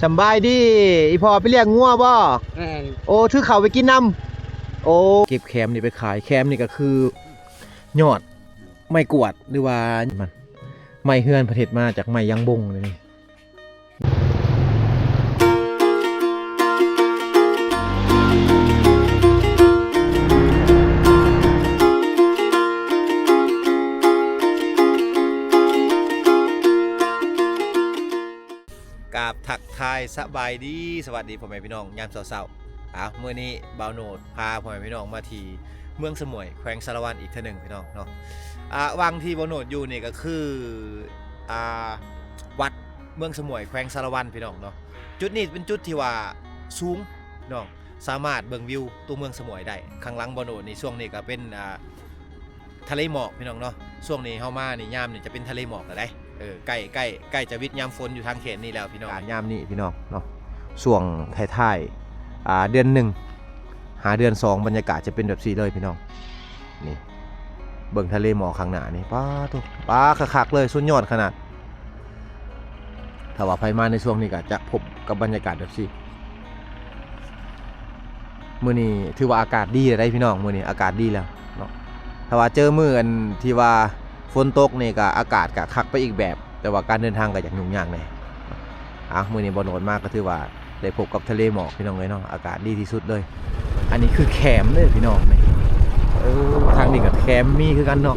ສຳບາຍດີ ອີ່ພໍ່ໄປລ້ຽງງົວບໍ່? ແມ່ນ. ໂອ້ ຖືເຂົ້າໄປກິນນຳ. ໂອ້ ເກັບແຄມນີ້ໄປຂາຍ. ແຄມນີ້ກໍຄືຍອດໄມ້ກວາດ ຫຼືວ່າມັນ ໄມ້ເຮືອນເພິ່ນເຮັດມາຈາກໄມ້ຢາງບົງນີ້. ກາບທັກທາຍສະບາຍດີ ສະຫວັດດີພໍ່ແມ່ພີ່ນ້ອງຍາມເຊົ້າໆ. ອ້າວ ມື້ນີ້ບ່າວໂນດພາພໍ່ແມ່ພີ່ນ້ອງມາທີ່ເມືອງສະໝວຍ ແຂວງສາລະວັນອີກເທື່ອໜຶ່ງພີ່ນ້ອງເນາະ. ອ່າ ຫວ່າງທີ່ບ່າວໂນດຢູ່ນີ້ກໍຄື ອ່າ ວັດເມືອງສະໝວຍ ແຂວງສາລະວັນພີ່ນ້ອງເນາະ. ຈຸດນີ້ເປັນຈຸດທີ່ວ່າສູງເນາະ ສາມາດເບິ່ງວິວຕົວເມືອງສະໝວຍໄດ້. ຂ້າງຫຼັງບ່າວໂນດນີ້ ຊ່ວງນີ້ກໍເປັນ ອ່າ ທະເລໝອກພີ່ນ້ອງເນາະ. ຊ່ວງນີ້ເຮົາມານີ້ ຍາມນີ້ຈະເປັນທະເລໝອກແລ້ວເດ້. ເອີ ໃກ້ ໃກ້ ໃກ້ຈະວິດຍາມຝົນຢູ່ທາງເຂດນີ້ແລ້ວພີ່ນ້ອງ. ຍາມນີ້ພີ່ນ້ອງເນາະ ຊ່ວງທ້າຍໆ ອ່າ ເດືອນໜຶ່ງ ຫາເດືອນສອງ ບັນຍາກາດຈະເປັນແບບຊີ້ເລີຍພີ່ນ້ອງ. ນີ້ ເບິ່ງທະເລໝອກຂ້າງໜ້ານີ້ ປາໂທ້ ປາຄັກໆເລີຍ ສຸດຍອດຂະໜາດ. ຖ້າວ່າໃຜມາໃນຊ່ວງນີ້ກໍຈະພົບກັບບັນຍາກາດແບບຊີ້. ມື້ນີ້ຖືວ່າອາກາດດີແລ້ວໄດ໋ພີ່ນ້ອງ ມື້ນີ້ອາກາດດີແລ້ວເນາະ. ຖ້າວ່າເຈີມື້ອັນທີ່ວ່າຝົນຕົກນີ້ກໍອາກາດກໍຄັກໄປອີກແບບ ແຕ່ວ່າການເດີນທາງກໍຢາກຫຍຸ້ງຍາກແດ່. ອ່ະ ມື້ນີ້ບ່າວໂນດມາກໍຖືວ່າໄດ້ພົບກັບທະເລໝອກພີ່ນ້ອງເອີຍເນາະ ອາກາດດີທີ່ສຸດເລີຍ. ອັນນີ້ຄືແຄມເດີພີ່ນ້ອງນີ້. ເອີ ທາງນີ້ກໍແຄມມີຄືກັນເນາະ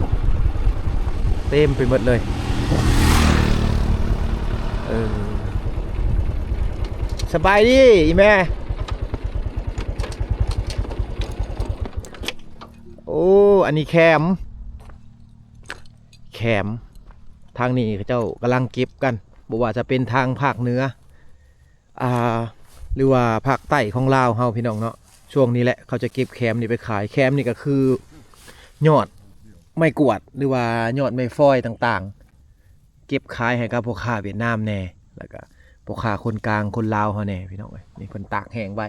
ເຕັມໄປໝົດເລີຍ. ເອີ ສະບາຍດີອີ່ແມ່. ໂອ້ ອັນນີ້ແຄມ ແຄມ ທາງນີ້ເຂົາເຈົ້າກຳລັງເກັບກັນ ບໍ່ວ່າຈະເປັນທາງພາກເໜືອ ອ່າ ຫຼືວ່າພາກໃຕ້ຂອງລາວເຮົາພີ່ນ້ອງເນາະ. ຊ່ວງນີ້ແຫຼະເຂົາຈະເກັບແຄມນີ້ໄປຂາຍ. ແຄມນີ້ກໍຄືຍອດໄມ້ກວາດ ຫຼືວ່າຍອດໄມ້ຟອຍຕ່າງໆ ເກັບຂາຍໃຫ້ກັບພໍ່ຄ້າຫວຽດນາມແດ່ ແລ້ວກໍພໍ່ຄ້າຄົນກາງຄົນລາວເຮົາແດ່ພີ່ນ້ອງເອີຍ. ນີ້ເພິ່ນຕາກແຫ້ງໄວ້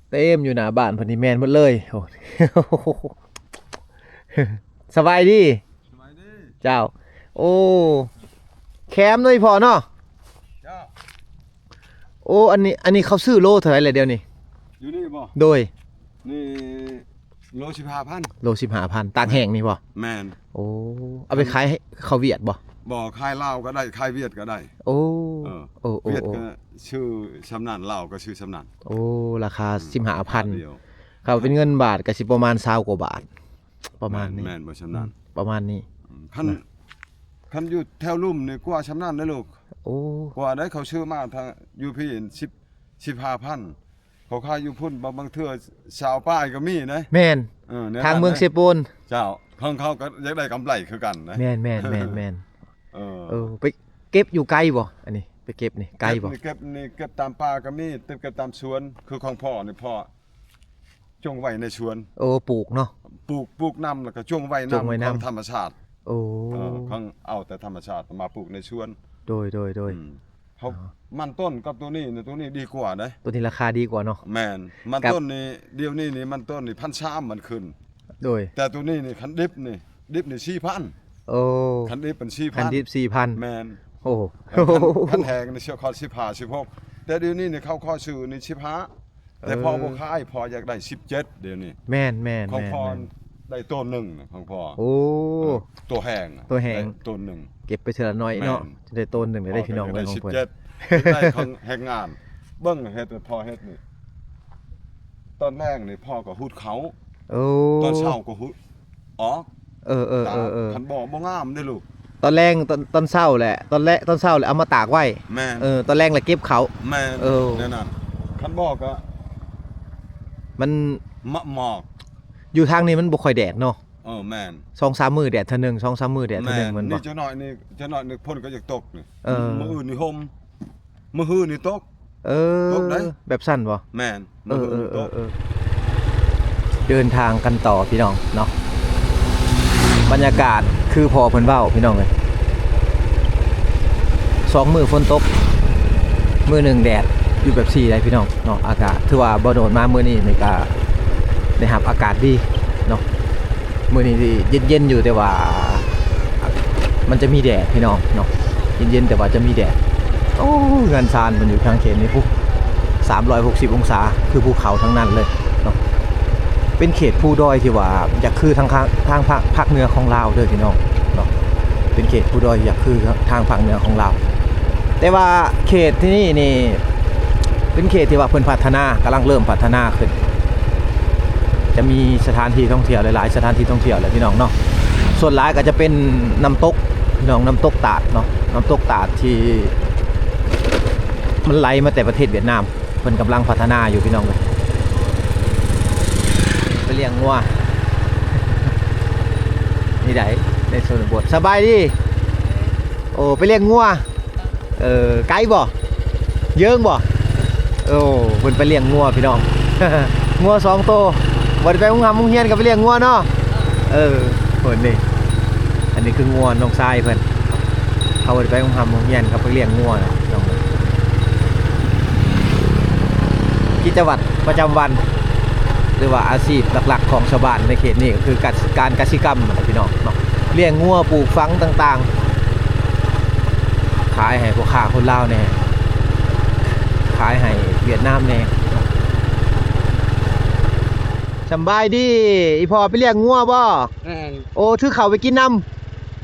ເຕັມຢູ່ໜ້າບ້ານເພິ່ນນີ້ ແມ່ນໝົດເລີຍ. ໂອ້ ສະບາຍດີ ສະບາຍດີ ເຈົ້າ. ໂອ້ ແຄມເນາະ ອີ່ພໍ່ເນາະ ເຈົ້າ. ໂອ້ ອັນນີ້ ອັນນີ້ເຂົາຊື້ໂລເທົ່າໃດແລ້ວດຽວນີ້? ຢູ່ນີ້ບໍ່? ໂດຍ ນີ້ໂລສິບຫ້າພັນ. ໂລສິບຫ້າພັນ ຕາກແຫ້ງນີ້ບໍ່? ແມ່ນ. ໂອ້ ເອົາໄປຂາຍໃຫ້ເຂົາຫວຽດບໍ່? ບໍ່ ຂາຍລາວກໍໄດ້ ຂາຍຫວຽດກໍໄດ້. ໂອ້ ເອີ ໂອ້ ຫວຽດກໍຊື້ສ່ຳນັ້ນ ລາວກໍຊື້ສ່ຳນັ້ນ. ໂອ້ ລາຄາ ອືມ ສິບຫ້າພັນ ລາຄາດຽວ. ຖ້າເປັນເງິນບາດກໍຊິປະມານຊາວກວ່າບາດ ປະມານນີ້. ແມ່ນ ແມ່ນບໍ່ສ່ຳນັ້ນ ອືມ ປະມານນີ້. ອືມ ຄັນ ນະ ຄັນຢູ່ແຖວລຸ່ມນີ້ກວ່າສ່ຳນັ້ນເດ້ລູກ. ໂອ້ ກວ່າໄດ໋ ເຂົາຊື້ມາທາງຢູ່ພີ້ສິບ ສິບຫ້າພັນ ເຂົາຂາຍຢູ່ພຸ້ນ ບາງ ບາງເທື່ອຊາວປາຍກໍມີເດ້. ແມ່ນ ເອີ ທາງເມືອງເຊໂປນ. ເຈົ້າ ຂອງເຂົາກໍຢາກໄດ້ກຳໄລຄືກັນເດ້. ແມ່ນໆໆໆ ເອີ ເອີ ໄປເກັບຢູ່ໄກບໍ່? ອັນນີ້ໄປເກັບນີ້ໄກບໍ່? ເກັບນີ້ ເກັບນີ້ ເກັບຕາມປ່າກໍມີ ເກັບຕາມສວນ ຄືຂອງພໍ່ນີ້ ພໍ່ ຈົ່ງໄວ້ໃນສວນ. ໂອ້ ປູກເນາະ ປູກ ປູກນຳ ແລ້ວກໍຈົ່ງໄວ້ນຳ ຈົ່ງໄວ້ນຳ ຂອງທຳມະຊາດ. ໂອ້ ເອີ ເຂົາເອົາແຕ່ທຳມະຊາດມາປູກໃນສວນ. ໂດຍໆໆ ອືມ ເຂົາ ມັນຕົ້ນກັບຕົວນີ້ນະ ຕົວນີ້ດີກວ່າເດ້. ຕົວນີ້ລາຄາດີກວ່າເນາະ. ແມ່ນ ມັນຕົ້ນນີ້ ດຽວນີ້ນີ້ມັນຕົ້ນນີ້ພັນສາມມັນຂຶ້ນ. ໂດຍ ແຕ່ຕົວນີ້ນີ້ຄັນດິບນີ້ ດິບນີ້ສີ່ພັນ. ໂອ້ ຄັນດິບມັນສີ່ພັນ ຄັນດິບສີ່ພັນ. ແມ່ນ. ໂອ້ ຄັນ ຄັນແຫ້ງນີ້ຊິຄອດສິບຫ້າ ສິບຫົກ ແຕ່ດຽວນີ້ນີ້ເຂົາຂໍຊື້ນີ້ສິບຫ້າ ແຕ່ພໍ່ບໍ່ຂາຍ ເອີ ພໍ່ຢາກໄດ້ສິບເຈັດດຽວນີ້. ແມ່ນໆໆໆ ຂອງພໍ່ໄດ້ໂຕໜຶ່ງຂອງພໍ່. ໂອ້ ເອີ ໂຕແຫ້ງ ໂຕແຫ້ງ ໄດ້ໂຕໜຶ່ງ. ເກັບໄປເທື່ອລະໜ້ອຍເນາະ. ແມ່ນ ໄດ້ໂຕໜຶ່ງໄດ້ພີ່ນ້ອງເອີຍ ຂອງເພິ່ນໄດ້ຂອງແຮງງານ. ເບິ່ງເຮັດ ພໍ່ເຮັດນີ້ ຕອນແລງນີ້ພໍ່ກໍຫຸດເຂົ້າ. ໂອ້ ຕອນເຊົ້າກໍຫຸດ ອອກ. ເອີໆໆໆ ຄັນບໍ່ ບໍ່ງາມເດ້ລູກ. ຕອນແລງ ຕອນ ຕອນເຊົ້າແຫຼະ ຕອນແລະ ຕອນເຊົ້າແຫຼະເອົາມາຕາກໄວ້. ແມ່ນ. ເອີ ຕອນແລງແລ້ວເກັບເຂົ້າ. ແມ່ນ. ເອີ ແນວນັ້ນ. ຄັນບໍ່ກໍມັນ ມະ ໝອກ. ຢູ່ທາງນີ້ມັນບໍ່ຄ່ອຍແດດເນາະ. ເອີ ແມ່ນ. ສອງສາມມື້ແດດເທື່ອໜຶ່ງ ສອງສາມມື້ແດດເທື່ອໜຶ່ງ. ແມ່ນ. ມັນ ນີ້ ບໍ່ ຈັກໜ້ອຍນີ້ ຈັກໜ້ອຍນີ້ຝົນກໍຢາກຕົກນີ້. ເອີ ມື້ອື່ນນີ້ຫົ່ມ ມື້ຮືນີ້ຕົກ. ເອີ ຕົກໄດ້. ແບບຊັ້ນບໍ່? ແມ່ນ. ເອີໆໆ ເດີນທາງກັນຕໍ່ພີ່ນ້ອງເນາະ. ບັນຍາກາດຄືພໍ່ເພິ່ນເວົ້າພີ່ນ້ອງເອີຍ ສອງມື້ຝົນຕົກ ມື້ໜຶ່ງແດດ ຢູ່ແບບຊີ້ໄດ໋ພີ່ນ້ອງເນາະ. ອາກາດຖືວ່າບໍ່ໂດນມາມື້ນີ້ນີ້ກະໄດ້ຮັບອາກາດດີເນາະ. ມື້ນີ້ຊິເຢັນໆຢູ່ ແຕ່ວ່າມັນຈະມີແດດພີ່ນ້ອງເນາະ ເຢັນໆ ແຕ່ວ່າຈະມີແດດ. ໂອ້ ເຮືອນຊານເພິ່ນຢູ່ທາງເຂດນີ້ພຸ້ນ ສາມຮ້ອຍຫົກສິບອົງສາ ຄືພູເຂົາທັງນັ້ນເລີຍເນາະ. ເປັນເຂດພູດອຍທີ່ວ່າຢາກຄືທາງ ທາງພາກ ພາກເໜືອຂອງລາວເດີພີ່ນ້ອງເນາະ ເປັນເຂດພູດອຍຢາກຄືທາງພາກເໜືອຂອງລາວ. ແຕ່ວ່າເຂດທີ່ນີ້ນີ້ ເປັນເຂດທີ່ວ່າເພິ່ນພັດທະນາ ກຳລັງເລີ່ມພັດທະນາຂຶ້ນ ຈະມີສະຖານທີ່ທ່ອງທ່ຽວຫຼາຍໆ ສະຖານທີ່ທ່ອງທ່ຽວແຫຼະພີ່ນ້ອງເນາະ. ສ່ວນຫຼາຍກໍຈະເປັນນ້ຳຕົກພີ່ນ້ອງ ນ້ຳຕົກຕາດເນາະ ນ້ຳຕົກຕາດທີ່ມັນໄຫຼມາແຕ່ປະເທດຫວຽດນາມ ເພິ່ນກຳລັງພັດທະນາຢູ່ພີ່ນ້ອງເອີຍ. ໄປລ້ຽງງົວ ນີ້ໃດ ໃນຊົນນະບົດ. ສະບາຍດີ. ໂອ້ ໄປລ້ຽງງົວ. ເອີ ໄກບໍ່? ເຢິງບໍ່? ໂອ້ ເພິ່ນໄປລ້ຽງງົວພີ່ນ້ອງ ງົວສອງໂຕ. ບໍ່ໄດ້ໄປໂຮງຮ່ຳໂຮງຮຽນກໍໄປລ້ຽງງົວເນາະ. ເອີ ເພິ່ນນີ້ ອັນນີ້ຄືງົວນ້ອງຊາຍເພິ່ນ ເຂົາບໍ່ໄດ້ໄປໂຮງຮ່ຳໂຮງຮຽນ ເຂົາໄປລ້ຽງງົວເນາະ. ກິດຈະວັດປະຈຳວັນ ຫຼືວ່າອາຊີບຫຼັກໆຂອງຊາວບ້ານໃນເຂດນີ້ກໍຄືການ ການກະສິກຳນັ້ນແຫຼະພີ່ນ້ອງເນາະ ລ້ຽງງົວ ປູກຝັງຕ່າງໆ ຂາຍໃຫ້ພໍ່ຄ້າຄົນລາວແດ່ ຂາຍໃຫ້ຫວຽດນາມແດ່. ສຳບາຍດີ ອີ່ພໍ່ໄປລ້ຽງງົວບໍ່? ແມ່ນ. ໂອ້ ຖືເຂົ້າໄປກິນນຳ.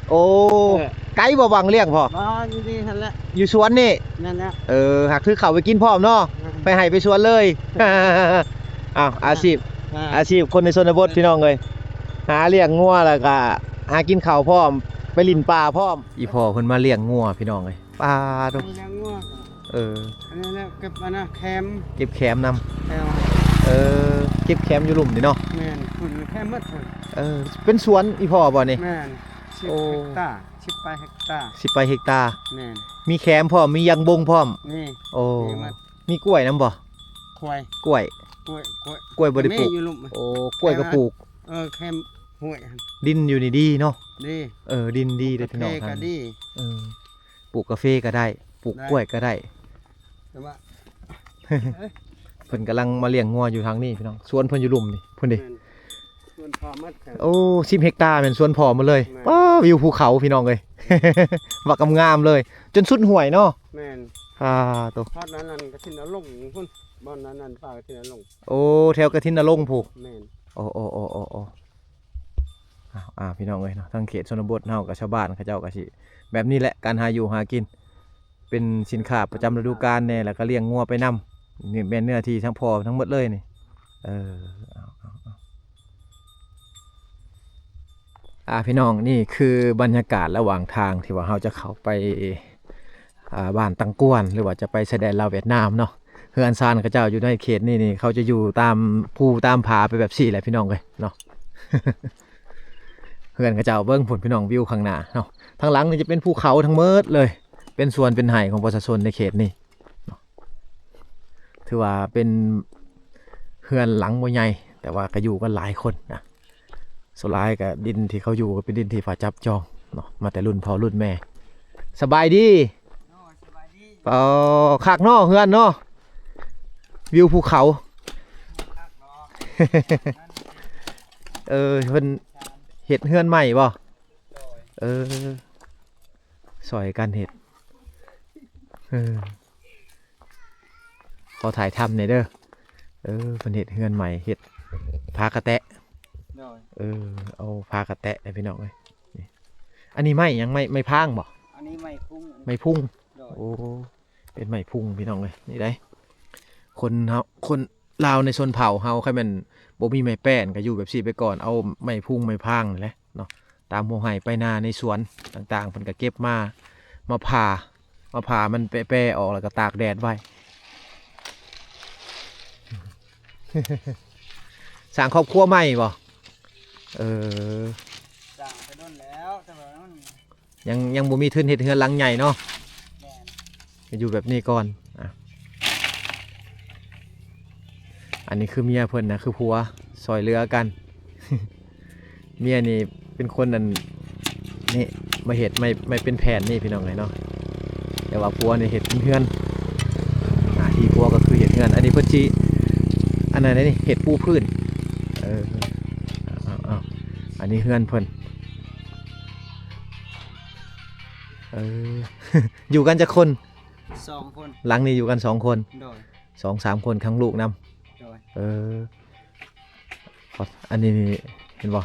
ໂອ້ ເອີ ໄກບໍ່ຫວ່າງລ້ຽງພໍ່? ບໍ່ ຢູ່ນີ້ຫັ້ນແຫຼະ ຢູ່ສວນນີ້. ແມ່ນແລ້ວ. ເອີ ຫາກຖືເຂົ້າໄປກິນພ້ອມເນາະ. ແມ່ນ. ໄປໄຮ່ໄປສວນເລີຍ. ອ້າວ ອາຊີບ ອາ ອາຊີບຄົນໃນຊົນນະບົດ ເອີ ພີ່ນ້ອງເອີຍ ຫາລ້ຽງງົວແລ້ວກະຫາກິນເຂົ້າພ້ອມ ໄປຫຼິ້ນປ່າພ້ອມ. ອີ່ພໍ່ເພິ່ນມາລ້ຽງງົວພີ່ນ້ອງເອີຍ ປາໂທ້ ມີແນວງົວ. ເອີ ອັນນັ້ນແຫຼະ ເກັບອັນນະ ແຄມ ເກັບແຄມນຳ. ແຄມ ເອີ ເກັບແຄມຢູ່ລຸ່ມນີ້ເນາະ. ແມ່ນ ພຸ້ນແຄມໝົດພຸ້ນ. ເອີ ເປັນສວນອີ່ພໍ່ບໍ່ນີ້? ແມ່ນ ສິບ ໂອ້ ເຮັກຕາ ສິບປາຍເຮັກຕາ. ສິບປາຍເຮັກຕາ. ແມ່ນ ມີແຄມພ້ອມ ມີຢາງບົງພ້ອມ. ນີ້ ໂອ້ ມີໝົດ. ມີກ້ວຍນຳບໍ່? ກ້ວຍ ກ້ວຍ ກ້ວຍ ກ້ວຍ ກ້ວຍບໍ່ໄດ້ປູກ. ມີຢູ່ລຸ່ມ. ໂອ້ ກ້ວຍກໍປູກ. ເອີ ແຄມຫ້ວຍຫັ້ນ ດິນຢູ່ນີ້ດີເນາະ. ດີ ເອີ ດິນດີເດ້ພີ່ນ້ອງ ກາແຟກໍດີ. ເອີ ປູກກາເຟກໍໄດ້ ປູກ ໄດ້ ກ້ວຍກໍໄດ້. ແຕ່ວ່າ ເອີ ເພິ່ນກຳລັງມາລ້ຽງງົວຢູ່ທາງນີ້ພີ່ນ້ອງ ສວນເພິ່ນຢູ່ລຸ່ມນີ້ພຸ້ນເດ້. ແມ່ນ ສວນພໍ່ໝົດ. ໂອ້ ສິບເຮັກຕາແມ່ນສວນພໍ່ໝົດເລີຍ. ແມ່ນ ປ້າ ວິວພູເຂົາພີ່ນ້ອງເອີຍ ບັກງາມໆເລີຍ ຈົນສຸດຫ້ວຍເນາະ. ແມ່ນ. ອ່າ ໂຕ ຮອດນັ້ນ ນັ້ນກະທິນນະລົງພຸ້ນ ບ່ອນນັ້ນ ນັ້ນປ່າກະທິນນະລົງ. ໂອ້ ແຖວກະທິນນະລົງພຸ້ນ. ແມ່ນ. ໂອ້ ໂອ້ ໂອ້ ໂອ້ ໂອ້ ອ້າວ ພີ່ນ້ອງເອີຍເນາະ ທາງເຂດຊົນນະບົດເຮົາກັບຊາວບ້ານເຂົາເຈົ້າກໍຊິແບບນີ້ແຫຼະ ການຫາຢູ່ຫາກິນ ເປັນສິນຄ້າປະຈຳລະດູການແດ່ ແລ້ວກໍລ້ຽງງົວໄປນຳ. ນີ້ແມ່ນເນື້ອທີ່ທັງພໍ່ທັງໝົດເລີຍນີ້. ເອີ ເອົາ ເອົາ ເອົາ ອ່າ ພີ່ນ້ອງ ນີ້ຄືບັນຍາກາດລະຫວ່າງທາງທີ່ວ່າເຮົາຈະເຂົ້າໄປ ອ່າ ບ້ານຕັງກວນ ຫຼືວ່າຈະໄປຊາຍແດນລາວຫວຽດນາມເນາະ. ເຮືອນຊານເຂົາເຈົ້າຢູ່ໃນເຂດນີ້ນີ້ ເຂົາຈະຢູ່ຕາມພູຕາມຜາໄປແບບຊີ້ແຫຼະພີ່ນ້ອງເອີຍເນາະ. ເຮືອນເຂົາເຈົ້າເບິ່ງພຸ້ນພີ່ນ້ອງ ວິວຂ້າງໜ້າເນາະ ທາງຫຼັງນີ້ຈະເປັນພູເຂົາທັງໝົດເລີຍ ເປັນສວນເປັນໄຮ່ຂອງປະຊາຊົນໃນເຂດນີ້ເນາະ. ຖືວ່າເປັນເຮືອນຫຼັງບໍ່ໃຫຍ່ ແຕ່ວ່າກໍຢູ່ກັນຫຼາຍຄົນນະ. ສ່ວນຫຼາຍກໍດິນທີ່ເຂົາຢູ່ກໍເປັນດິນທີ່ເຂົາຈັບຈອງເນາະ ມາແຕ່ລຸ້ນພໍ່ລຸ້ນແມ່. ສະບາຍດີ. ໂອ້ ສະບາຍດີ. ເອີ ຄັກເນາະເຮືອນເນາະ ວິວພູເຂົາ. ເອີ ເພິ່ນເຮັດເຮືອນໃໝ່ບໍ່? ເອີ ຊ່ອຍກັນເຮັດ. ເອີ ຂໍຖ່າຍທຳແດ່ເດີ. ເອີ ເພິ່ນເຮັດເຮືອນໃໝ່ ເຮັດຝາກະແຕະ. ໂດຍ. ເອີ ເອົາຝາກະແຕະໃຫ້ພີ່ນ້ອງເອີຍ. ນີ້ ອັນນີ້ໄມ້ຫຍັງ? ໄມ້ ໄມ້ພາງບໍ່? ອັນນີ້ໄມ້ພຸ້ງ. ໄມ້ພຸ້ງ. ໂດຍ. ໂອ້ ເປັນໄມ້ພຸ້ງພີ່ນ້ອງເອີຍ. ນີ້ໄດ໋ ຄົນເຮົາ ຄົນລາວໃນຊົນເຜົ່າເຮົາ ຄັນແມ່ນບໍ່ມີໄມ້ແປ້ນກໍຢູ່ແບບຊີ້ໄປກ່ອນ ເອົາໄມ້ພຸ້ງໄມ້ພາງນີ້ແຫຼະເນາະ. ຕາມຫົວໄຮ່ໄປນາໃນສວນຕ່າງໆ ເພິ່ນກໍເກັບມາ ມາຜ່າ ມາຜ່າມັນແປໆອອກ ແລ້ວກໍຕາກແດດໄວ້. ສ້າງຄອບຄົວໃໝ່ບໍ່? ເອີ ສ້າງໄປດົນແລ້ວ ແຕ່ວ່າມັນ ຍັງ ຍັງບໍ່ມີທຶນເຮັດເຮືອນຫຼັງໃຫຍ່ເນາະ. ແມ່ນ. ກໍຢູ່ແບບນີ້ກ່ອນ. ອ່ະ ອັນນີ້ຄືເມຍເພິ່ນນະ ຄືຜົວ ຊ່ອຍເຫຼືອກັນ. ເມຍນີ້ເປັນຄົນອັນນີ້ ມາເຮັດໄມ້ ໄມ້ເປັນແຜ່ນນີ້ພີ່ນ້ອງເອີຍເນາະ. ແຕ່ວ່າຜົວນີ້ເຮັດເປັນເຮືອນ. ໜ້າທີ່ຜົວກໍຄືເຮັດເຮືອນ. ອັນນີ້ເພິ່ນຊິ ອັນນັ້ນນີ້ ເຮັດປູພື້ນ. ເອີ ເອົາ ເອົາ ເອົາ. ອັນ ນີ້ເຮືອນເພິ່ນ ເອີ ຢູ່ກັນຈັກຄົນ? ສອງຄົນ. ຫຼັງນີ້ຢູ່ກັນສອງຄົນ? ໂດຍ. ສອງສາມຄົນ ທັງລູກນຳ? ໂດຍ. ເອີ ອັນນີ້ນີ້ ເຫັນບໍ່?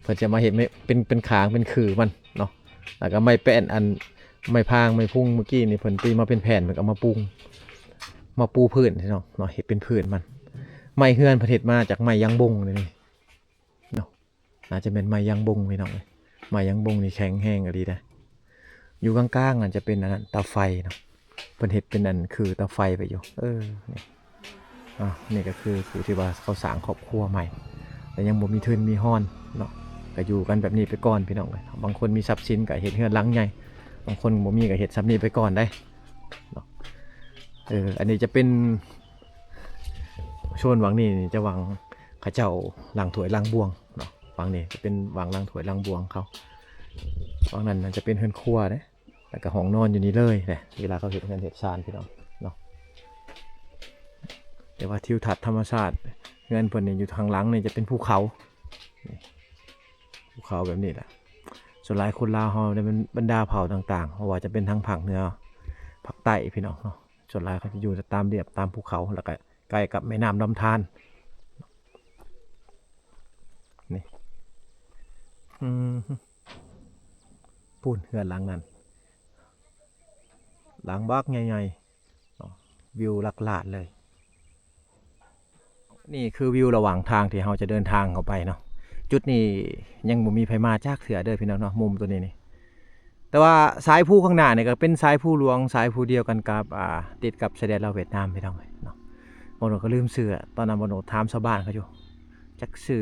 ເພິ່ນຈະມາເຮັດເປັນ ເປັນຂາງ ເປັນຂືມັນເນາະ ແລ້ວກໍໄມ້ແປ້ນ ອັນ ໄມ້ພາງ ໄມ້ພຸງ ເມື່ອກີ້ນີ້ ເພິ່ນຕີມາເປັນແຜ່ນ ເພິ່ນກໍເອົາມາປຸງ ມາປູພື້ນເນາະ ເນາະ ເຮັດເປັນພື້ນມັນ. ໄມ້ເຮືອນເພິ່ນເຮັດມາຈາກໄມ້ຢາງບົງນີ້ ເນາະ ໜ້າຈະແມ່ນໄມ້ຢາງບົງພີ່ນ້ອງເອີຍ. ໄມ້ຢາງບົງນີ້ແຂງແຮງອີ່ຫຼີເດ້. ຢູ່ກາງໆ ອາດຈະເປັນອັນນັ້ນ ເຕົາໄຟເນາະ ເພິ່ນເຮັດເປັນອັນຄືເຕົາໄຟໄວ້ຢູ່. ເອີ ນີ້ ອ່າ ນີ້ກໍຄືຜູ້ທີ່ວ່າເຂົາສ້າງຄອບຄົວໃໝ່ ແຕ່ຍັງບໍ່ມີທຶນມີຮອນເນາະ ກໍຢູ່ກັນແບບນີ້ໄປກ່ອນພີ່ນ້ອງເອີຍ. ບາງຄົນມີຊັບສິນກໍເຮັດເຮືອນຫຼັງໃຫຍ່ ບາງຄົນບໍ່ມີກໍເຮັດສ່ຳນີ້ໄປກ່ອນໄດ໋ເນາະ. ເອີ ອັນນີ້ຈະເປັນ ໂຊນຫວ່າງນີ້ຈະຫວ່າງເຂົາເຈົ້າລ້າງຖ້ວຍລ້າງບ່ວງເນາະ. ຫວ່າງນີ້ຈະເປັນຫວ່າງລ້າງຖ້ວຍລ້າງບ່ວງເຂົາ. ຫວ່າງນັ້ນຈະເປັນເຮືອນຄົວເດ້ ແລ້ວກໍຫ້ອງນອນຢູ່ນີ້ເລີຍແຫຼະ ເວລາເຂົາເຮັດເຮືອນເຮັດຊານພີ່ນ້ອງເນາະ. ແຕ່ວ່າທິວທັດທຳມະຊາດເຮືອນເພິ່ນນີ້ ຢູ່ທາງຫຼັງນີ້ຈະເປັນພູເຂົາ ນີ້ ພູເຂົາແບບນີ້ແຫຼະ. ສ່ວນຫຼາຍຄົນລາວເຮົາໃນບັນດາເຜົ່າຕ່າງໆ ບໍ່ວ່າຈະເປັນທາງພາກເໜືອ ພາກໃຕ້ພີ່ນ້ອງເນາະ ສ່ວນຫຼາຍເຂົາຈະຢູ່ຕາມລຽບຕາມພູເຂົາ ແລ້ວກໍໃກ້ກັບແມ່ນ້ຳລຳທານ ນີ້ ອືມ ປູ້ນເຮືອນຫຼັງນັ້ນ ຫຼັງບັກໃຫຍ່ໆເນາະ ວິວຫຼັກລ້ານເລີຍ. ນີ້ຄືວິວລະຫວ່າງທາງທີ່ເຮົາຈະເດີນທາງເຂົ້າໄປເນາະ. ຈຸດນີ້ຍັງບໍ່ມີໃຜມາຈັກເທື່ອເດີພີ່ນ້ອງເນາະ ມຸມໂຕນີ້ນີ້. ແຕ່ວ່າສາຍພູຂ້າງໜ້ານີ້ກໍເປັນສາຍພູຫຼວງ ສາຍພູດຽວກັນກັບ ອ່າ ຕິດກັບຊາຍແດນລາວຫວຽດນາມພີ່ນ້ອງເອີຍເນາະ. ບ່າວໂນດກໍລືມຊື່ ຕອນນັ້ນບ່າວໂນດຖາມຊາວບ້ານເຂົາຢູ່ ຈັກຊື່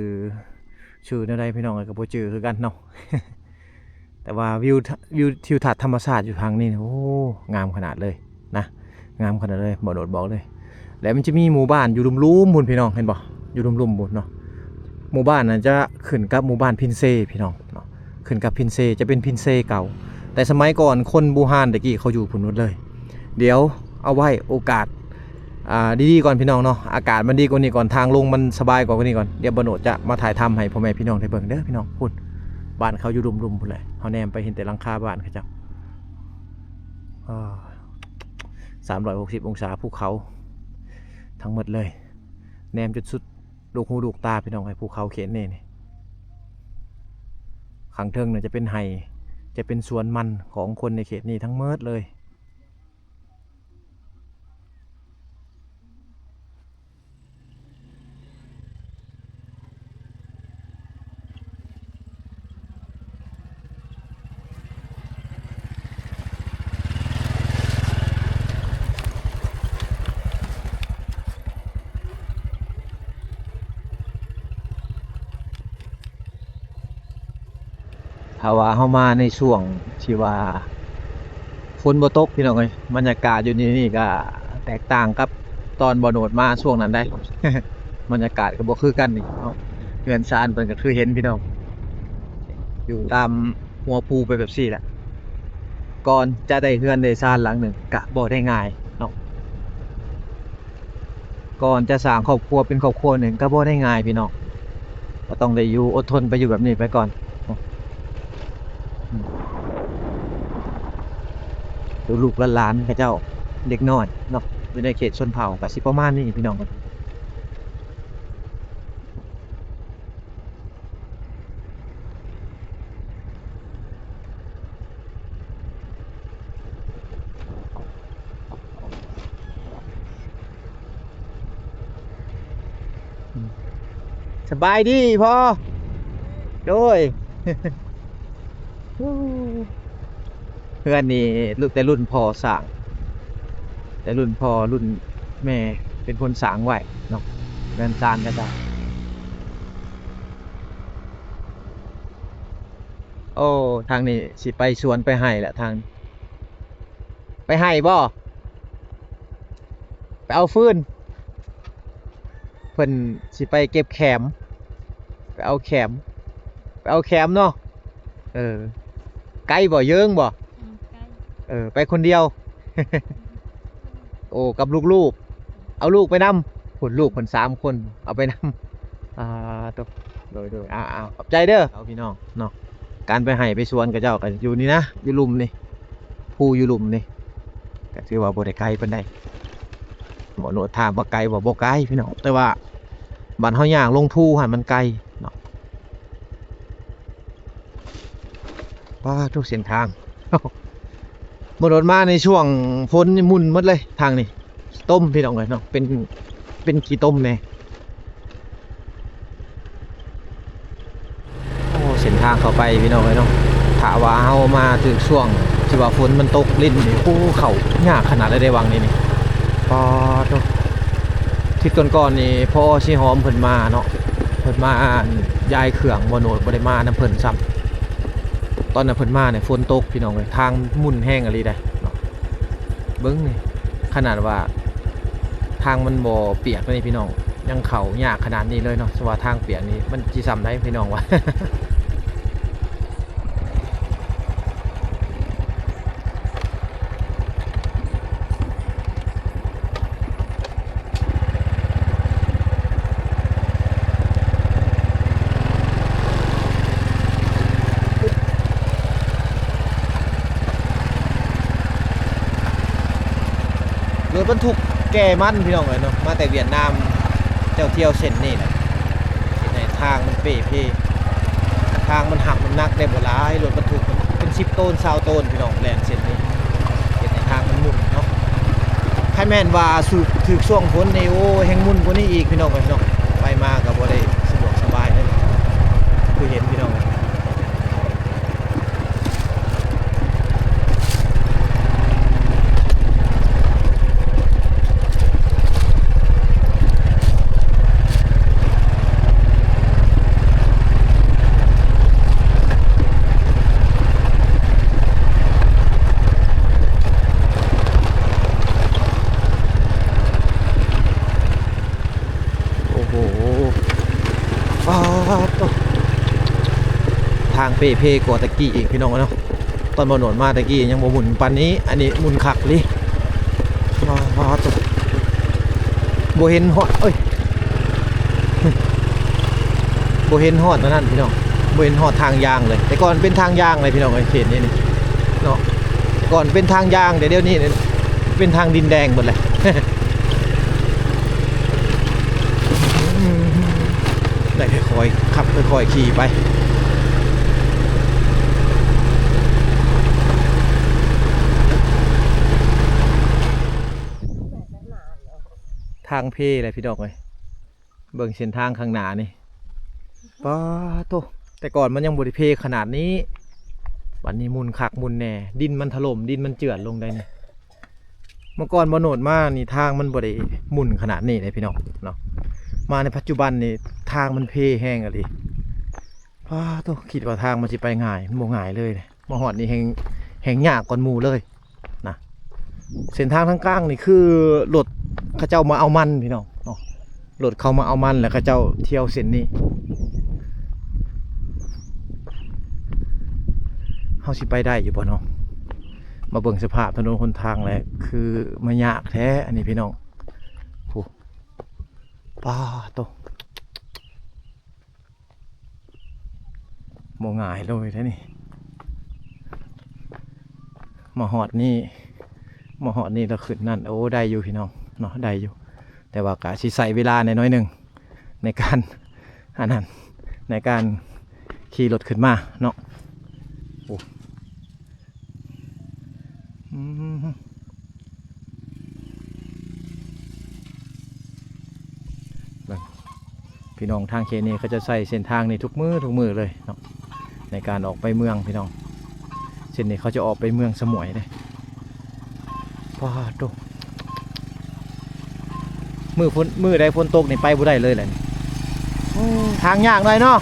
ຊື່ແນວໃດພີ່ນ້ອງເອີຍ ກໍບໍ່ຈື່ຄືກັນເນາະ. ແຕ່ວ່າວິວ ວິວທິວທັດທຳມະຊາດຢູ່ທາງນີ້ ໂອ້ ງາມຂະໜາດເລີຍນະ ງາມຂະໜາດເລີຍ ບ່າວໂນດບອກເລີຍ. ແລ້ວມັນຈະມີໝູ່ບ້ານຢູ່ລຸ່ມໆພຸ້ນພີ່ນ້ອງ ເຫັນບໍ່ ຢູ່ລຸ່ມໆພຸ້ນເນາະ. ໝູ່ບ້ານນັ້ນຈະຂຶ້ນກັບໝູ່ບ້ານພິນເຊພີ່ນ້ອງເນາະ ຂຶ້ນກັບພິນເຊ ຈະເປັນພິນເຊເກົ່າ ແຕ່ສະໄໝກ່ອນຄົນບູຮານແຕ່ກີ້ເຂົາຢູ່ພຸ້ນໝົດເລີຍ. ດຽວເອົາໄວ້ໂອກາດ ອ່າ ດີໆກ່ອນພີ່ນ້ອງເນາະ ອາກາດມັນດີກວ່ານີ້ກ່ອນ ທາງລົງມັນສະບາຍກວ່ານີ້ກ່ອນ ດຽວບ່າວໂນດຈະມາຖ່າຍທຳໃຫ້ພໍ່ແມ່ພີ່ນ້ອງໄດ້ເບິ່ງເດີພີ່ນ້ອງ. ພຸ້ນ ບ້ານເຂົາຢູ່ລຸ່ມໆພຸ້ນແຫຼະ ເຮົາແນມໄປເຫັນແຕ່ຫຼັງຄາບ້ານເຂົາເຈົ້າ. ອາ ສາມຮ້ອຍຫົກສິບອົງສາ ພູເຂົາທັງໝົດເລີຍ ແນມຈົນສຸດລູກຫູລູກຕາພີ່ນ້ອງເອີຍ ພູເຂົາເຂດນີ້ນີ້. ຂ້າງເທິງນີ້ຈະເປັນໄຮ່ ຈະເປັນສວນມັນຂອງຄົນໃນເຂດນີ້ທັງໝົດເລີຍ. ຖ້າວ່າເຮົາມາໃນຊ່ວງທີ່ວ່າຝົນບໍ່ຕົກ ພີ່ນ້ອງເອີຍ ບັນຍາກາດຢູ່ນີ້ນີ້ກໍແຕກຕ່າງກັບຕອນບ່າວໂນດມາຊ່ວງນັ້ນໄດ໋ ບັນຍາກາດກໍບໍ່ຄືກັນອີກເນາະ. ເຮືອນຊານເພິ່ນກໍຄືເຫັນພີ່ນ້ອງ ຢູ່ຕາມຫົວພູໄປແບບຊີ້ແຫຼະ. ກ່ອນຈະໄດ້ເຮືອນໄດ້ຊານຫຼັງໜຶ່ງກະບໍ່ໄດ້ງ່າຍເນາະ. ກ່ອນຈະສ້າງຄອບຄົວເປັນຄອບຄົວໜຶ່ງກໍບໍ່ໄດ້ງ່າຍພີ່ນ້ອງ ກໍຕ້ອງໄດ້ຢູ່ອົດທົນໄປຢູ່ແບບນີ້ໄປກ່ອນ. ລູກໆຫຼານໆເຂົາເຈົ້າ ເດັກນ້ອຍເນາະ ຢູ່ໃນເຂດຊົນເຜົ່າກໍຊິປະມານນີ້ພີ່ນ້ອງ. ສະບາຍດີພໍ່ ໂດຍ ເຮືອນນີ້ລຸ້ນ ແຕ່ລຸ້ນພໍ່ສ້າງ ແຕ່ລຸ້ນພໍ່ລຸ້ນແມ່ເປັນຄົນສ້າງໄວ້ເນາະ ເຮືອນຊານເຂົາເຈົ້າ. ໂອ້ ທາງນີ້ຊິໄປສວນໄປໄຮ່ແຫຼະ ທາງ ໄປໄຮ່ບໍ່? ໄປເອົາຟືນ ເພິ່ນຊິໄປເກັບແຂມ ໄປເອົາແຂມ ໄປເອົາແຂມເນາະ. ເອີ ໄກບໍ່? ເຢິງບໍ່? ອືມ ໄກ. ເອີ ໄປຄົນດຽວ? ໂອ້ ກັບລູກໆ ເອົາລູກໄປນຳ ພຸ້ນ ລູກເພິ່ນສາມຄົນ ເອົາໄປນຳ. ອ່າ ໂຕ ໂດຍໆ ອ່າໆ ຂອບໃຈເດີ ເອົາ ພີ່ນ້ອງເນາະ. ການໄປໄຮ່ໄປສວນຂະເຈົ້າກໍຢູ່ນີ້ນະ ຢູ່ລຸ່ມນີ້ ພູຢູ່ລຸ່ມນີ້ ກໍຖືວ່າບໍ່ໄດ້ໄກປານໃດ. ບໍ່ໂນດຖາມວ່າໄກບໍ່? ບໍ່ໄກພີ່ນ້ອງ, ແຕ່ວ່າບ້ານເຮົາຍ່າງລົງພູຫັ້ນມັນໄກເນາະ. ປາດໂທ້ ເສັ້ນທາງ ບໍ່ໂດນມາໃນຊ່ວງຝົນນີ້ໝຸ່ນໝົດເລີຍທາງນີ້, ຕົມພີ່ນ້ອງເອີຍເນາະ, ເປັນ ເປັນຂີ້ຕົມແດ່. ໂອ້ ເສັ້ນທາງເຂົ້າໄປພີ່ນ້ອງເອີຍເນາະ, ຖ້າວ່າເຮົາມາຖືກຊ່ວງທີ່ວ່າຝົນມັນຕົກລິນນີ້ ໂອ້ ເຂົ້າຍາກຂະໜາດໃດເດ້ຫວ່າງນີ້ນີ້. ປາດໂທ້ ທິດກ່ອນໆນີ້ ພໍຊິຫອມເພິ່ນມາເນາະ, ເພິ່ນມາຍ້າຍເຄື່ອງ ບໍ່ໂນດບໍ່ໄດ້ມານຳເພິ່ນຊ້ຳ. ຕອນນັ້ນເພິ່ນມານີ້ຝົນຕົກພີ່ນ້ອງເອີຍ, ທາງໝຸ່ນແຮງອີ່ຫຼີໃດເນາະ. ເບິ່ງນີ້ ຂະໜາດວ່າທາງມັນບໍ່ປຽກນີ້ພີ່ນ້ອງ ຍັງເຂົ້າຍາກຂະໜາດນີ້ເລີຍເນາະ, ສະວ່າທາງປຽກນີ້ມັນຊິສ່ຳໃດພີ່ນ້ອງວະ. ລົດບັນທຸກແກ່ມັນພີ່ນ້ອງເອີຍເນາະ, ມາແຕ່ຫວຽດນາມ ເຈົ້າທ່ຽວເສັ້ນນີ້ແຫຼະ ເຮັດໃຫ້ທາງມັນເປ່ເພ. ທາງມັນຮັບນ້ຳໜັກໄດ້ບໍ່ຫຼາຍ, ລົດບັນທຸກເປັນສິບໂຕນ ຊາວໂຕນພີ່ນ້ອງ ແລ່ນເສັ້ນນີ້ ເຮັດໃຫ້ທາງມັນໝຸ່ນເນາະ. ຄັນແມ່ນວ່າຖືກຊ່ວງຝົນນີ້ ໂອ້ ແຮ່ງໝຸ່ນກວ່ານີ້ອີກພີ່ນ້ອງເອີຍເນາະ, ໄປມາກໍບໍ່ໄດ້ສະດວກສະບາຍເລີຍ ຄືເຫັນພີ່ນ້ອງ. ໂອ້ໂຫ ປາດໂທ້ ທາງເປ່ເພກວ່າແຕ່ກີ້ອີກພີ່ນ້ອງເອີຍເນາະ. ຕອນບໍ່ໂນດມາແຕ່ກີ້ຍັງບໍ່ໝຸ່ນປານນີ້, ອັນນີ້ໝຸ່ນຄັກອີ່ຫຼີ. ປາດໂທ້ ບໍ່ເຫັນຮອດ ເອີຍ ບໍ່ເຫັນຮອດອັນນັ້ນພີ່ນ້ອງ, ບໍ່ເຫັນຮອດທາງຢາງເລີຍ. ແຕ່ກ່ອນເປັນທາງຢາງເລີຍພີ່ນ້ອງເອີຍ ເຂດນີ້ນີ້ເນາະ, ແຕ່ກ່ອນເປັນທາງຢາງ ແຕ່ດຽວນີ້ເປັນທາງດິນແດງໝົດແລ້ວ. ໄດ້ຄ່ອຍໆຂັບ ຄ່ອຍໆຂີ່ໄປ. ທາງເພແຫຼະພີ່ນ້ອງເອີຍ, ເບິ່ງເສັ້ນທາງຂ້າງໜ້ານີ້ ປາດໂທ້ ແຕ່ກ່ອນມັນຍັງບໍ່ໄດ້ເພຂະໜາດນີ້, ບັດນີ້ໝຸ່ນຄັກໝຸ່ນແນ່. ດິນມັນຖະຫຼົ່ມ ດິນມັນເຈື່ອນລົງໄດ໋ນີ້. ເມື່ອກ່ອນບໍ່ໂນດມານີ້ ທາງມັນບໍ່ໄດ້ໝຸ່ນຂະໜາດນີ້ເດ້ພີ່ນ້ອງເນາະ, ມາໃນປັດຈຸບັນນີ້ທາງມັນເພແຮງອີ່ຫຼີ. ປາດໂທ້ ຄິດວ່າທາງມັນຊິໄປງ່າຍ ມັນບໍ່ງ່າຍເລີຍ. ມາຮອດນີ້ແຮ່ງ ແຮ່ງຍາກກວ່າໝູ່ເລີຍນະ. ເສັ້ນທາງທາງກາງນີ້ຄືລົດເຂົາເຈົ້າມາເອົາມັນພີ່ນ້ອງເນາະ, ລົດເຂົາມາເອົາມັນ ແລ້ວເຂົາເຈົ້າທ່ຽວເສັ້ນນີ້. ເຮົາຊິໄປໄດ້ຢູ່ບໍ່ເນາະ? ມາເບິ່ງສະພາບຖະໜົນຫົນທາງແລ້ວ ຄືມາຍາກແທ້ອັນນີ້ພີ່ນ້ອງ. ໂອ້ ປາດໂທ້ ບໍ່ງ່າຍເລີຍແທ້ນີ້. ມາຮອດນີ້ ມາຮອດນີ້ແລ້ວຂຶ້ນນັ້ນ ໂອ້ ໄດ້ຢູ່ພີ່ນ້ອງເນາະ, ໄດ້ຢູ່. ແຕ່ວ່າກະຊິໃຊ້ເວລາແດ່ໜ້ອຍໜຶ່ງ ໃນການ ອັນນັ້ນ ໃນການຂີ່ລົດຂຶ້ນມາເນາະ. ໂອ້ ອືມ ເບິ່ງ ພີ່ນ້ອງ ທາງເຂດນີ້ເຂົາຈະໃຊ້ເສັ້ນທາງນີ້ທຸກມື້ ທຸກມື້ເລີຍເນາະ ໃນການອອກໄປເມືອງພີ່ນ້ອງ. ເສັ້ນນີ້ເຂົາຈະອອກໄປເມືອງສະໝວຍເດ້. ປາດໂທ້ ມື້ຝົນ ມື້ໃດຝົນຕົກນີ້ໄປບໍ່ໄດ້ເລີຍແຫຼະນີ້. ໂອ້ ທາງຍາກໜ້ອຍເນາະ. ເອີ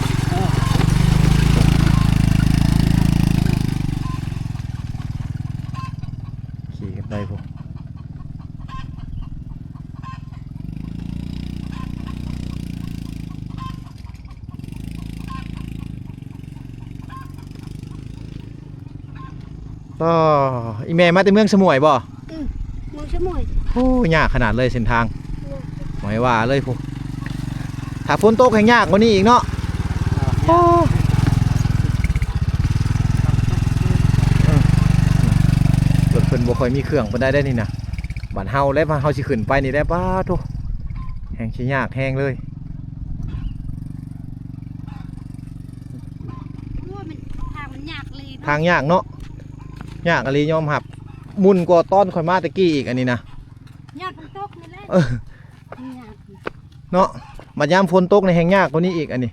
ຂີ່ກັນໄປພຸ້ນ. ອໍ ອີແມ່ມາແຕ່ເມືອງສະໝວຍບໍ່? ອືມ ເມືອງສະໝວຍ. ໂອ້ ຍາກຂະໜາດເລີຍເສັ້ນທາງ. ຍາກ ບໍ່ໃຫ້ວ່າເລີຍພຸ້ນ. ຖ້າຝົນຕົກແຮ່ງຍາກກວ່ານີ້ອີກເນາະ. ໂອ້ ເອີ ລົດເພິ່ນບໍ່ຄ່ອຍມີເຄື່ອງປານໃດໄດ໋ນີ້ນະ. ບາດເຮົາແຫຼະ ເຮົາຊິຂຶ້ນໄປນີ້ແຫຼະ ປາໂທ້ ແຮ່ງຊິຍາກແຮງເລີຍ. ໂອ້ຍ ມັນ ທາງມັນຍາກເລີຍເນາະ ທາງຍາກເນາະ ຍາກອີ່ຫຼີຍອມຮັບ. ໝຸ່ນກວ່າຕອນຂ້ອຍມາແຕ່ກີ້ອີກ ອັນນີ້ນະ ຍາກຝົນຕົກນີ້ແຫຼະ ເອີ ຍາກເນາະ. ບັດຍາມຝົນຕົກນີ້ແຮ່ງຍາກກວ່ານີ້ອີກ ອັນນີ້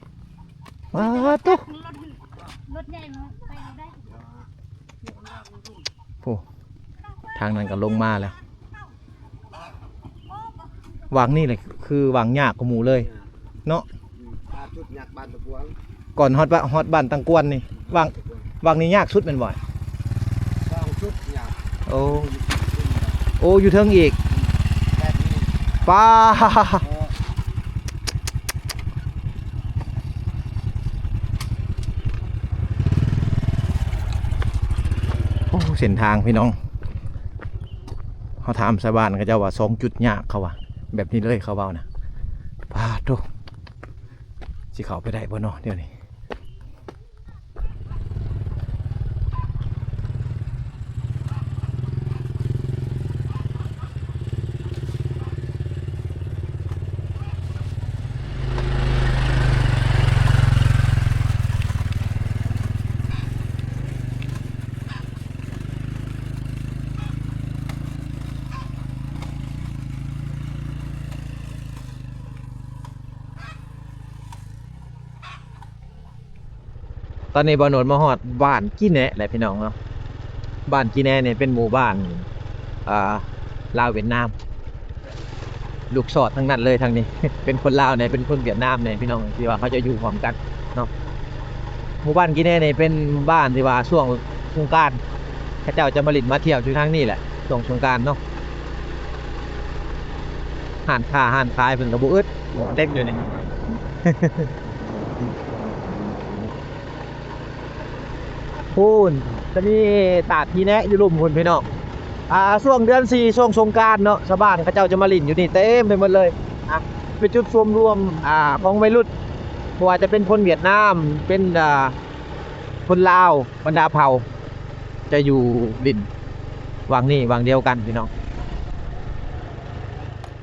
ປາໂທ້ ລົດ ລົດໃຫຍ່ມາໄປບໍ່ໄດ້. ໂອ້ ທາງນັ້ນກໍລົງມາແລ້ວ. ຫວ່າງນີ້ແຫຼະຄືຫວ່າງຍາກກວ່າໝູ່ເລີຍເນາະ. ອືມ ຫາຈຸດຍາກບ້ານຕະກວນ ກ່ອນຮອດ ຮອດບ້ານຕັງກວນນີ້. ຫວ່າງ ຫວ່າງນີ້ຍາກສຸດແມ່ນບໍ່? ສອງຈຸດຍາກ. ໂອ້ ໂອ້ ຢູ່ເທິງອີກ ແບບນີ້ ປາ ເອີ ໂອ້ ເສັ້ນທາງພີ່ນ້ອງ ເຮົາຖາມຊາວບ້ານເຂົາເຈົ້າວ່າສອງຈຸດຍາກ ເຂົາວ່າແບບນີ້ເລີຍ ເຂົາເວົ້ານະ. ປາໂທ້ ຊິເຂົ້າໄປໄດ້ບໍ່ເນາະດຽວນີ້? ຕອນນີ້ບ່າວໂນດມາຮອດບ້ານກີແນະແລ້ວພີ່ນ້ອງເນາະ. ບ້ານກີແນະນີ້ເປັນໝູ່ບ້ານ ອ່າ ລາວຫວຽດນາມ ລູກຊອດທັງນັ້ນເລີຍທາງນີ້ ເປັນຄົນລາວແດ່ ເປັນຄົນຫວຽດນາມແດ່ພີ່ນ້ອງ ທີ່ວ່າເຂົາເຈົ້າຢູ່ຮ່ວມກັນເນາະ. ໝູ່ບ້ານກີແນະນີ້ເປັນໝູ່ບ້ານທີ່ວ່າຊ່ວງສົງການ ເຂົາເຈົ້າຈະມາຫຼິ້ນມາທ່ຽວຢູ່ທາງນີ້ແຫຼະ ຊ່ວງສົງການເນາະ. ຮ້ານຄ້າຮ້ານຂາຍເພິ່ນກໍບໍ່ອຶດ ເຕັມຢູ່ນີ້. ພຸ້ນ ຈະມີຕາດທີ່ແນະຢູ່ລຸ່ມພຸ້ນພີ່ນ້ອງ. ອ່າ ຊ່ວງເດືອນສີ່ ຊ່ວງສົງການເນາະ ຊາວບ້ານເຂົາເຈົ້າຈະມາຫຼິ້ນຢູ່ນີ້ເຕັມໄປໝົດເລີຍ. ອ່າ ເປັນຈຸດລວມ ອ່າ ຂອງໄວລຸ້ນ ບໍ່ວ່າຈະເປັນຄົນຫວຽດນາມ ເປັນ ອ່າ ຄົນລາວ ບັນດາເຜົ່າ ຈະຢູ່ຫຼິ້ນຫວ່າງນີ້ຫວ່າງດຽວກັນພີ່ນ້ອງ.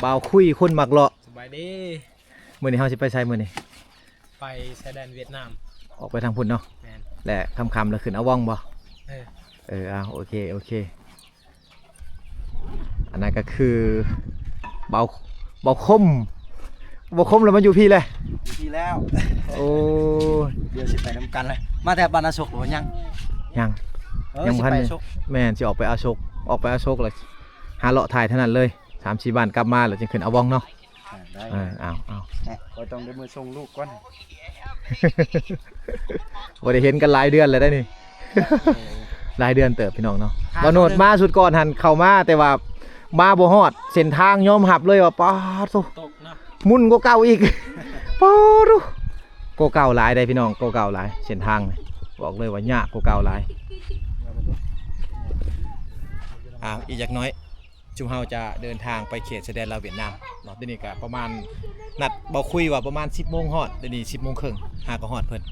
ບ່າວຄຸຍຄົນມັກເລາະ ສະບາຍດີ. ມື້ນີ້ເຮົາຊິໄປໃສມື້ນີ້? ໄປຊາຍແດນຫວຽດນາມ ອອກໄປທາງພຸ້ນເນາະ. ແມ່ນ ແລະຄ່ຳໆແລ້ວຂຶ້ນອາວອງບໍ່? ເອີ ເອີ ເອົາ ໂອເຄ ໂອເຄ. ອັນນັ້ນກໍຄືເບົາ ເບົາຄົມ ເບົາຄົມແລ້ວມາຢູ່ພີ້ແຫຼະ ຢູ່ພີ້ແລ້ວ. ໂອ້ ດຽວຊິໄປນຳກັນແຫຼະ ມາແຕ່ບ້ານອາສົກຫຼືຍັງ? ຍັງ ເອີ ຍັງບໍ່ທັນ ຊິໄປອາສົກ. ແມ່ນ ຊິອອກໄປອາສົກ ອອກໄປອາສົກແລ້ວຫາເລາະຖ່າຍເທົ່ານັ້ນເລີຍ ສາມສີ່ບ້ານ ກັບມາແລ້ວຈຶ່ງຂຶ້ນອາວອງເນາະ. ອ່າ ໄດ້ ເອີ ເອົາ ເອົາ ແມ່ ຂ້ອຍຕ້ອງໄດ້ເມືອສົ່ງລູກກ່ອນ ບໍ່ໄດ້ເຫັນກັນຫຼາຍເດືອນແລ້ວໄດ໋ນີ້ ເອີ ຫຼາຍເດືອນເຕີບພີ່ນ້ອງເນາະ. ບ່າວໂນດມາຊຸດກ່ອນຫັ້ນເຂົ້າມາ ແຕ່ວ່າມາບໍ່ຮອດເສັ້ນທາງ ຍອມຮັບເລີຍວ່າ ປາໂທ້ ຕົກເນາະ ໝຸ່ນກວ່າເກົ່າອີກ ປາໂທ້ ກວ່າເກົ່າຫຼາຍເດ້ພີ່ນ້ອງ ກວ່າເກົ່າຫຼາຍ ເສັ້ນທາງນີ້ ບອກເລີຍວ່າຍາກກວ່າເກົ່າຫຼາຍ. ອ່າ ອີກຈັກໜ້ອຍ ຊຸມເຮົາຈະເດີນທາງໄປເຂດຊາຍແດນລາວຫວຽດນາມເນາະ. ດຽວນີ້ກະປະມານ ນັດເບົາຄຸຍວ່າປະມານສິບໂມງຮອດ ດຽວນີ້ສິບໂມງເຄິ່ງ ຫາກໍຮອດເພິ່ນ.